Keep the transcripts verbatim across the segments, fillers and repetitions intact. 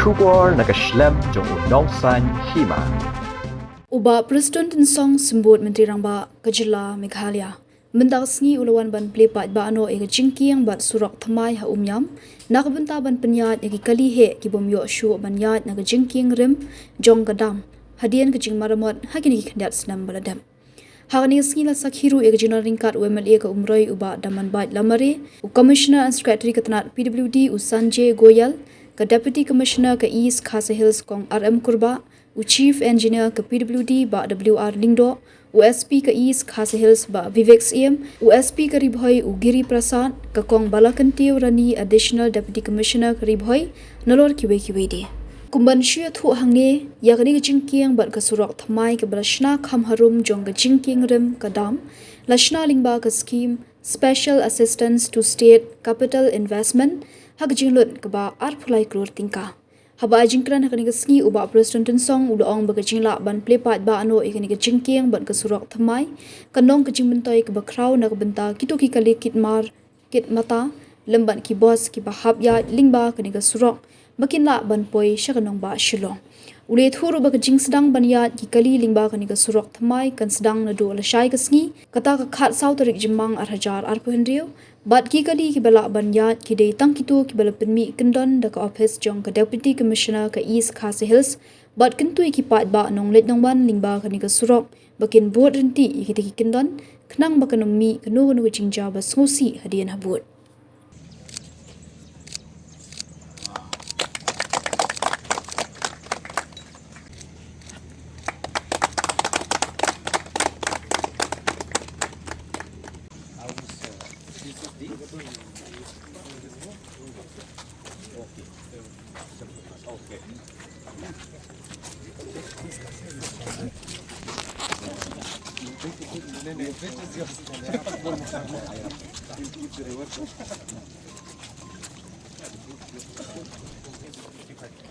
Khubor na ka shlem jong u nongsan hima. U Bah Prestone Tynsong, Symbud Myntri Rangbah ka jylla Meghalaya, mynta ka sngi u la wan ban plie paidbah noh ïa ka jingkieng bad surok thymmai ha Umiam, na ka bynta ban pynïaid ïa ki kali heh ki bym ïoh shuh ban ïaid na ka jingkieng rim jong ka dam hadien ka jingmaramot ha kine ki khyndiat snem ba la dep. Ha kane ka sngi la sakhi ruh ïa ka jingdon ryngkat u M L A ka Umroi u Bah Damanbait Lamare, u Commissioner and Secretary ka tnat P W D u Sanjay Goyal, ka Deputy Commissioner ka East Khasi Hills Kong R M Kurbah, u Chief Engineer ka P W D Bah W R Lyngdoh, u S P ka East Khasi Hills Bah Vivek Syiem, u S P ka Ri Bhoi u Giri Prasad, ka Kong Balakyntiew Rani, Additional Deputy Commissioner ka Ri Bhoi, nalor kiwei kiwei de. Kum ban shu ïathuh hangne ïa kane ka jingkieng bad ka surok thymmai kaba la shna kham harum jong ka jingkieng rim ka dam, la shna lyngba ka skhim Special Assistance to State Capital Investment ha ka jinglut kaba arphew lai klur tyngka. Haba ai jingkren ha kane ka sngi, u Bah Prestone Tynsong u la ong ba ka jinglah ban plie paidbah noh ïa kane ka jingkieng bad ka surok thymmai kan long ka jingmyntoi kaba khraw na ka bynta kito ki kali kit mar kit mata lem bad ki bos kiba hap ïaid lyngba kane ka surok ba kin lah ban poi sha ka nongbah Shillong. U la ïathuh ruh ba ka jingsdang ban ïaid ki kali lyngba kane ka surok thymmai kan sdang naduh lashai ka sngi, kata ka khatsaw tarik Jymmang ar hajar arphew hynriew, bad ki kali kiba lah ban ïaid ki dei tang kito kiba la pynmih kyndon da ka ophis jong ka Deputy Commissioner ka East Khasi Hills, bad kyntu ïa ki paidbah nongleit nongwan lyngba kane ka surok ba kin bud ryntih ïa kita ki kyndon, khnang ba kan ym mih kano kano ka jingjia ba sngewsih hadien habud.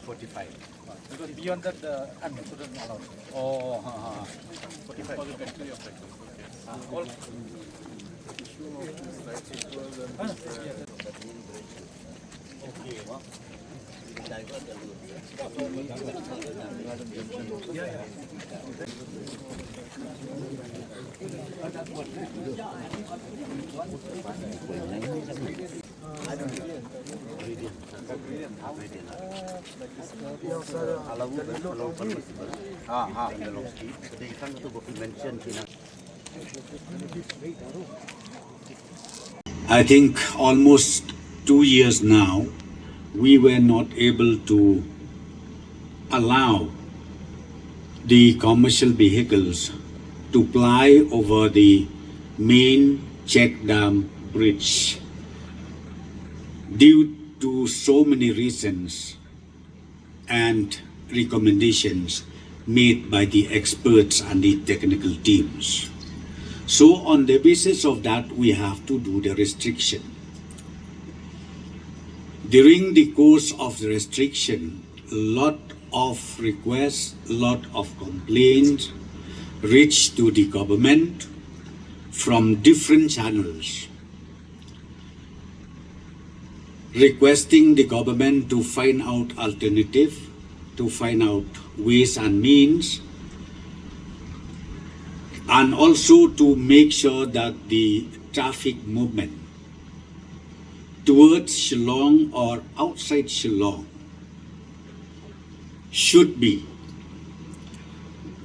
Forty-five. Because beyond that, uh, I'm not allowed. Oh, ha, ha. Forty-five. Ah, all. I think almost two years now, we were not able to allow the commercial vehicles to ply over the main check dam bridge due to so many reasons and recommendations made by the experts and the technical teams. So on the basis of that, we have to do the restriction. During the course of the restriction, a lot of requests, a lot of complaints reached to the government from different channels, requesting the government to find out alternative, to find out ways and means, and also to make sure that the traffic movement towards Shillong or outside Shillong should be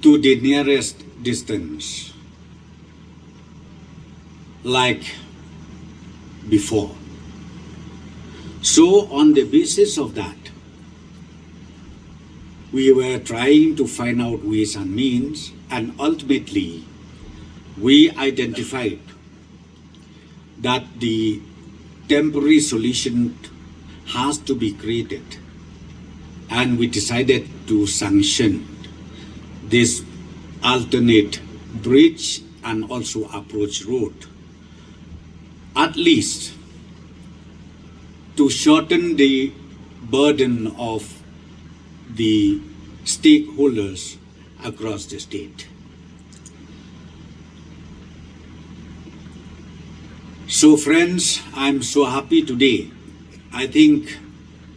to the nearest distance, like before. So, on the basis of that, we were trying to find out ways and means, and ultimately, we identified that the temporary solution has to be created, and we decided to sanction this alternate bridge and also approach road, at least to shorten the burden of the stakeholders across the state. So, friends, I'm so happy today. I think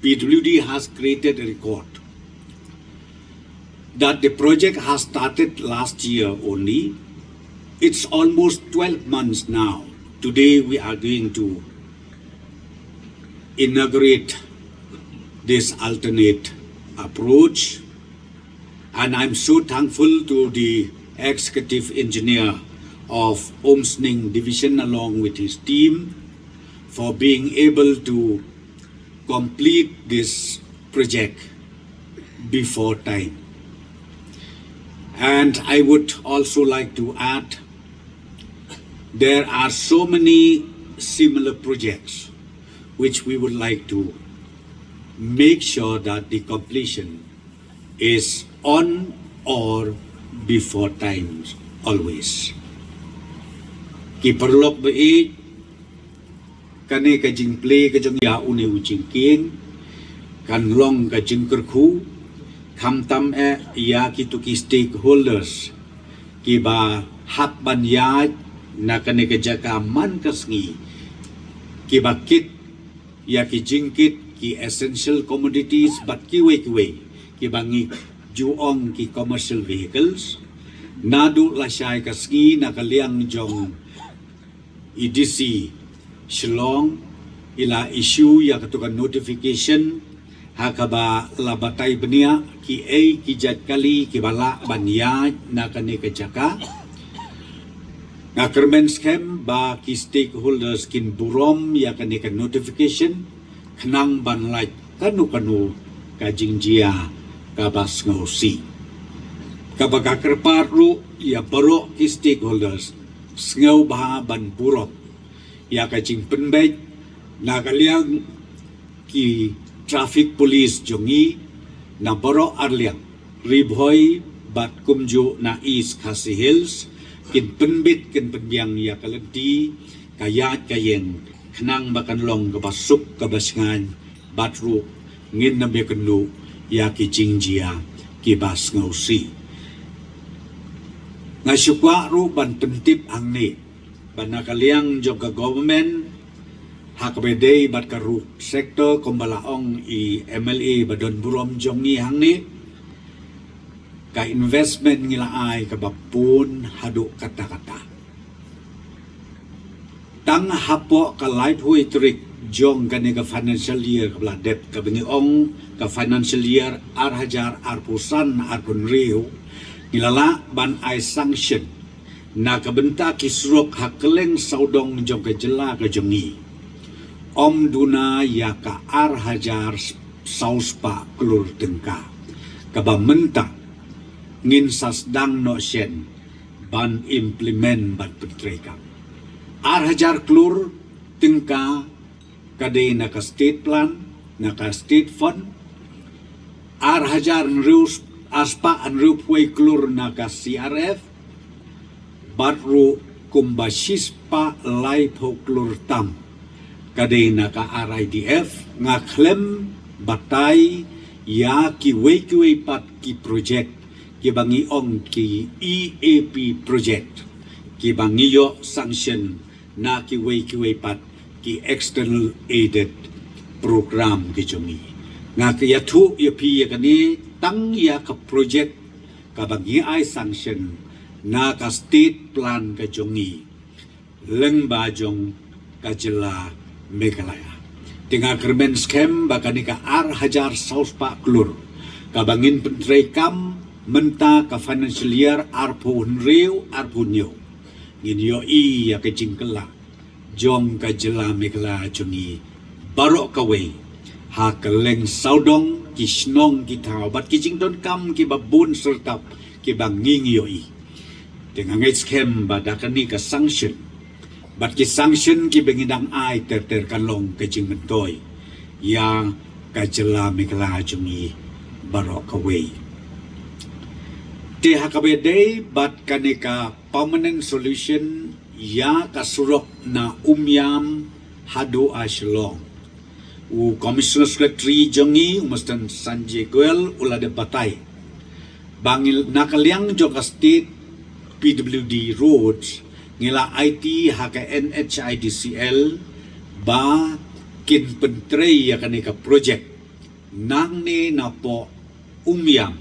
P W D has created a record that the project has started last year only. It's almost twelve months now. Today we are going to inaugurate this alternate approach. And I'm so thankful to the executive engineer of Umsning Division along with his team for being able to complete this project before time. And I would also like to add, there are so many similar projects which we would like to make sure that the completion is on or before times always. Ki paralok ba ïeit, kane ka jingplie ka jong ïa une u jingkieng kan long ka jingkyrkhu khamtam eh ïa kitu ki stakeholders kiba hap ban ïaid na kane ka jaka man ka sngi, kiba kit ïa ki jingkit ki essential commodities bad kiwei kiwei kiba ngi ju ong ki commercial vehicles. Naduh lashai ka sngi na ka liang jong i D C Shillong i la issue ïa katu ka notification ha kaba la batai bniah kiei ki jait kali kiba lah ban ïaid na kane ka jaka. Nga kyrmen skhem ba ki stakeholders kin burom ïa kane ka notification khnang ban lait kano kano ka jingjia kaba sngewsih, kaba ka kyrpad ruh ïa baroh ki stakeholders sngewbha ban burom ïa ka jingpynbeit na ka liang ki traffic police jong ngi na baroh arliang, Ri Bhoi bad kumjuh na East Khasi Hills, kin pynbit kin pynbiang ïa ka lynti ka ïaid ka ïeng khnang ba kan long kaba suk kaba shngaiñ bad ruh ngin nym ïakynduh ïa ki jingjia kiba sngewsih. Nga shu kwah ruh ban pyntip hangne ba na ka liang jong ka government ha kaba ïadei bad ka road sector kumba la ong i M L A ba don burom jong ngi hangne, ka investment ngi la ai kaba bun haduh katta katta. Tang hapoh ka laiphew tarik jong kane ka financial year kaba la dep, kaba ngi ong ka financial year ar hajar arphew san arphew hynriew, ngi la lah ban ai sanction na ka bynta ki surok ha kylleng sawdong jong ka jylla ka jong ngi ym duna ïa ka ar hajar saw spah klur tyngka, kaba mynta ngin sa sdang noh shen ban implement ban pyntreikam. Ar hajar klur tyngka ka dei na ka state plan, na ka state fund, ar hajar hynriew, ar spah hynriewphew wei klur na ka C R F, bad ruh kumba shispah laiphew klur tam ka dei na ka R I D F. Nga khlem batai ïa kiwei kiwei pat ki project kiba ngi ong ki E A P project kiba ngi ïoh sanction na kiwei kiwei pat ki external aided program ki jong ngi. Nga ka ïathuh ïa phi ïa kane, tang ïa ka project kaba ngi ai sanction na ka state plan ka jong ngi lyngba jong ka jylla Meghalaya. Te nga kyrmen skhem ba kane ka ar hajar saw spah klur kaba ngin pyntreikam mynta ka financial year arphew hynriew arphew hynñiew, ngin ïohi ïa ka jingkylla jong ka jylla Meghalaya jong ngi baroh kawei ha kylleng sawdong ki shnong ki thaw bad ki jingdonkam kiba bun syrtap kiba ngi ngi ïohi. Te nga ngeit skhem ba da kane ka sanction bad ki sanction kiba ngi dang ai ter ter kan long ka jingmyntoi ïa ka jylla Meghalaya jong ngi baroh kawei. Te ha kaba ïadei bad kane ka permanent solution ïa ka surok na Umiam haduh ha Shillong, u Commissioner Secretary jong ngi, u Mister Sanjay Goel, u la dep batai ba ngi, na ka liang jong ka state P W D Roads, ngi la aiti ha ka N H I D C L ba kin pyntrei ïa kane ka project Nangne napoh Umiam,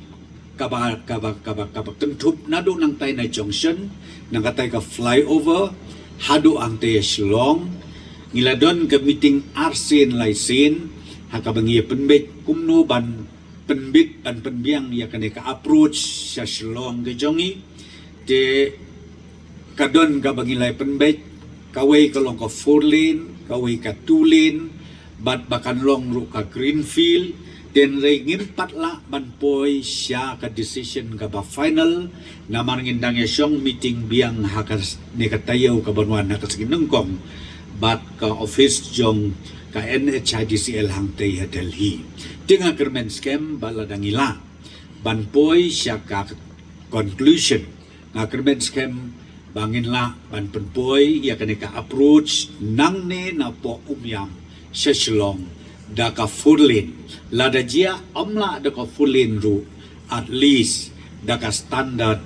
kaba, kaba, kaba, kaba kynthup naduh nangtai na junction, nangtai ka flyover, haduh hangtai ha Shillong. Ngi la don ka meeting arsien laisien, ha kaba ngi pynbeit kumno ban pynbit ban pynbiang ïa kane ka approach sha Shillong ka jong ngi. Te ka don kaba ngi la pynbeit, kawei ka long ka four lane, kawei ka two lane, bad ba kan long ruh ka greenfield. Te hynrei ngim pat lah ban poi sha ka decision kaba final, namar ngin dang ïa shong meeting biang ha kane ka taïew kaban wan ha ka sngi nyngkong bad ka office jong ka N H I D C L hangtai ha Delhi. Te nga kyrmen skhem ba lada ngi lah ban poi sha ka conclusion, nga kyrmen skhem ba ngin lah ban pynpoi ïa kane ka approach nangne napoh Umiam sha Shillong da ka four lane. Lada jia ym lah da ka four lane ruh, at least da ka standard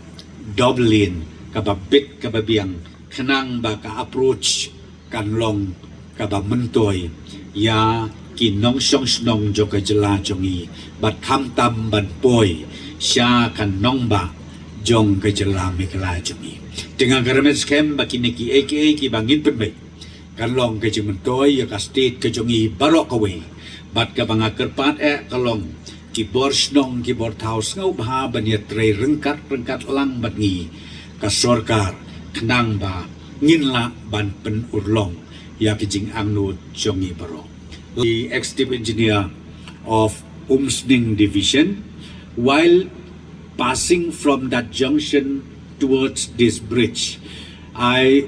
double lane, kaba bit kaba biang, khnang ba ka approach kan long kaba myntoi ïa ki nongshong shnong jong ka jylla jong ngi, bad khamtam ban poi sha ka nongbah jong ka jylla Meghalaya jong ngi. Te nga kyrmen skhem ba kine kiei kiei kiba ngin pynbeit kan long ka jingmyntoi ïa ka state ka jong ngi baroh kawei. Bad kaba nga kyrpad eh ka long, ki bor shnong ki bor thaw, sngewbha ban ïatrei ryngkat ryngkat lang bad ngi, ka sorkar, khnang ba ngin lah ban pynurlong ïa ki jingangnud jong ngi baroh. The executive engineer of Umsning Division, while passing from that junction towards this bridge, I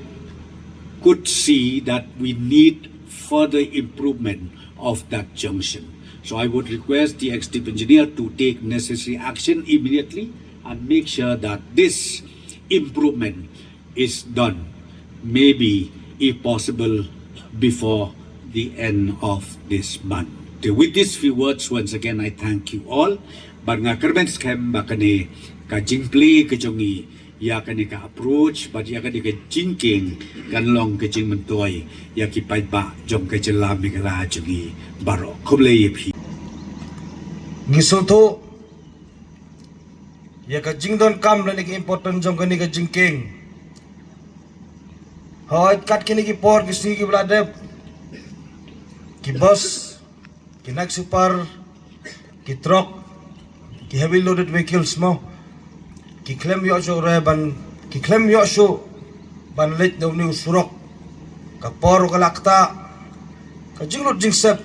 could see that we need further improvement of that junction. So I would request the executive engineer to take necessary action immediately and make sure that this improvement is done, maybe, if possible, before the end of this month. Okay, with these few words, once again, I thank you all. Bad nga kyrmen skhem ba kane ka jingplie ka jong ngi ïa kane ka approach bad ïa kane ka jingkieng kan long ka jingmyntoi ïa ki paidbah jong ka jylla Meghalaya jong ngi baroh. Khublei ïa phi. Ngi sngewthuh ïa ka jingdonkam lane ka important jong kane ka jingkieng. Hooid, kat kine ki por ki sngi kiba la dep, ki bus, ki Night Super, ki truck, ki heavy loaded vehicles mo, ki khlem ïoh shuh re ban, ki khlem ïoh shuh ban leit na une u surok. Ka por ruh ka la ktah, ka jinglut jingsep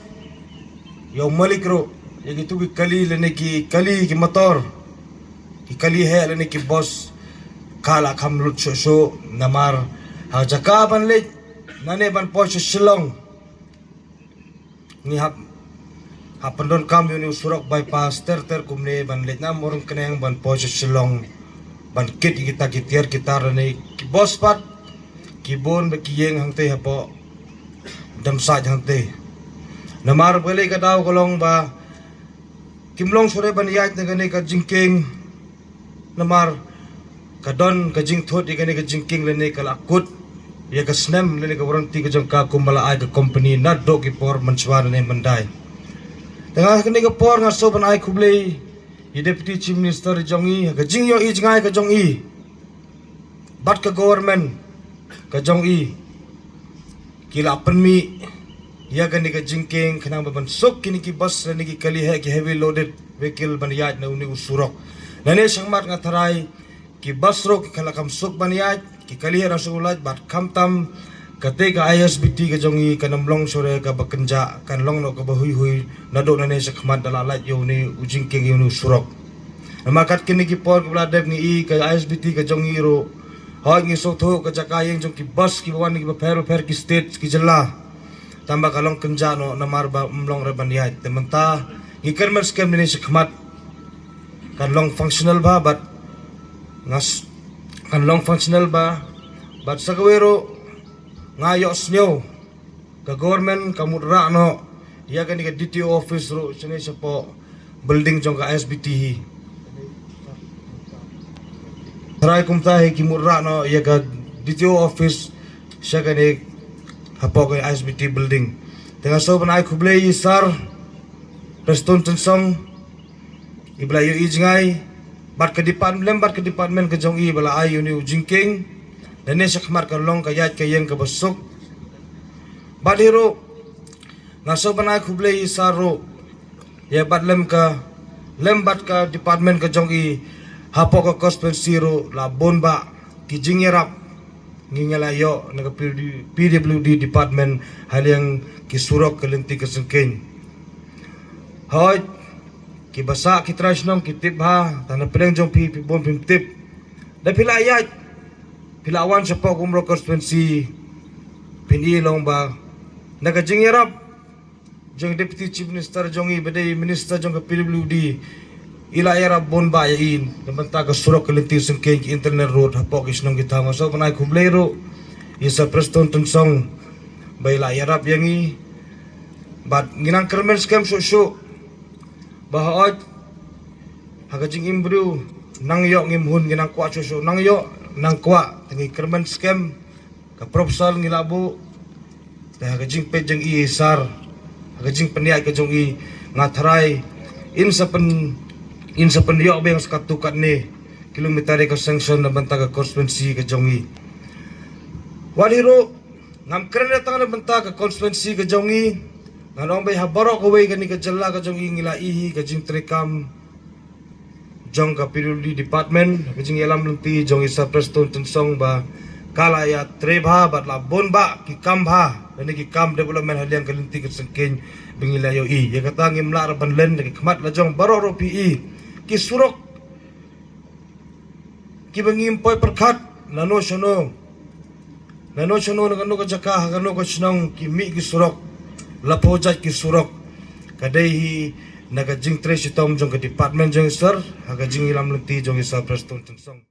ïa u malik ruh, ïa kitu ki kali lane ki kali ki motor, ki kali heh lane ki bus, ka la kham lut shuh shuh. Namar ha jaka ban leit nane ban poi sha Shillong, ngi hap, hap pyndonkam ïa une u surok bypass ter ter kumne ban leit na Mawryngkneng ban poi sha Shillong, ban kit ïa kita ki tiar ki tar lane ki bus pat, ki bun ba ki ïeng hangtei hapoh Dam Sait hangtei. Namar balei ka daw ka long ba kim long shuh re ban ïaid na kane ka jingkieng. Namar ka don ka jingthut ïa kane ka jingkieng lane ka la kut ïa ka snem lane ka warranty ka jong ka kumba la ai ka company naduh ki por mynshuwa lane myndai. Te nga ha kane ka por nga sngewbha ban ai khublei ïa Deputy Chief Minister jong ngi ha ka jingïohi jngai ka jong i bad ka government ka jong i, ki la pynmih ïa kane ka jingkieng khnang ba ban suk kine ki bus lane ki kali heh, ki heavy loaded vehicle ban ïaid na une u surok. Lane shakhmat nga tharai ki bus ruh ki la kham suk ban ïaid, ki kali heh ruh suk lait, bad khamtam kata ka I S B T ka jong i kan ym long shuh re kaba kynjah, kan long noh kaba huihui naduh nane shakhmat da la lait ïa une u jingkieng ïa une u surok. Namar kat kine ki por kiba la dep ngi i ka I S B T ka jong i ruh, hooid ngi sngewthuh ka jaka ïeng jong ki bus kiba wan na kiba pher bapher ki state ki jylla, tangba ka long kynjah noh namar ba ym long re ban ïaid. Te mynta ngi kyrmen skhem nane shakhmat kan long functional bha bad ngas, kan long functional bha bad sa kawei ruh nga ïohsngew ka government ka mut rah noh ïa kane ka D T O office ruh shane shapoh building jong ka I S B T hi. Tharai kumta hi ki mut rah noh ïa ka D T O office sha kane hapoh ka I S B T building. Te nga sngewbha ban ai khublei ïa i sir Prestone Tynsong, i ba la ïohi jngai bad ka department, lem bad ka department ka jong i ba la ai ïa une u jingkieng. Lane shakhmat ka long ka ïaid ka ïeng kaba suk. Bad hi ruh nga sngewbha ban ai khublei ïa i Sir ruh, ïa bad lem ka, lem bad ka department ka jong i, hapoh ka constituency ruh la bun bah ki jingïarap ngi ngi la ïoh na ka P W D department ha liang ki surok ka lynti ka syngkien. Hooid, ki ba sah ki trai shnong ki tip bha, tang na pdeng jong phi, phi bun phim tip. Da phi la ïaid, phi la wan shapoh ka Umroi constituency, phin i long ba na ka jingïarap jong Deputy Chief Minister jong i ba dei Minister jong ka P W D, i la ïarap bun bah ïa i na bynta ka surok ka lynti syngkien, ki internal road hapoh ki shnong ki thaw. Nga sngewbha ban ai khublei ruh ïa i Sir Prestone Tynsong ba i la ïarap ïa ngi. Bad ngi nang kyrmen skhem shuh shuh ba hooid, ha ka jingim briew, nang ïoh ngim hun, ngi nang kwah shuh shuh, nang ïoh nang kwah, te ngi kyrmen skhem. Ka proposal ngi la buh, te ha ka jingpeit jong i Sir, ha ka jingpynïaid ka jong i, nga tharai in sa pyn, in sa pynïoh biang sa katto katne kilometer ïa ka sanction na bynta ka constituency ka jong i. Wat hi ruh, ngam kren ïa tang na bynta ka constituency ka jong i, ngan ong ba ha baroh kawei kane ka jylla ka jong i ngi la i hi ka jingtreikam jong ka P W D department, ka jingïalam lynti jong i Sir Prestone Tynsong ba ka la ïatrei bha bad la bun bah ki kam bha, lane ki kam development ha liang ka lynti ka syngkien ba ngi la ïohi. Ïa kata ngim lah ruh ban len da ki khmat la jong baroh ruh phi i ki surok kiba ngim poi pyrkhat, nano shano, nano shano, na kano ka jaka, ha kano ka shnong ki mih ki surok, la phew jait ki surok. Ka dei hi na ka jingtrei shitom jong ka department jong i Sir, ha ka jingïalam lynti jong i Sir Prestone Tynsong.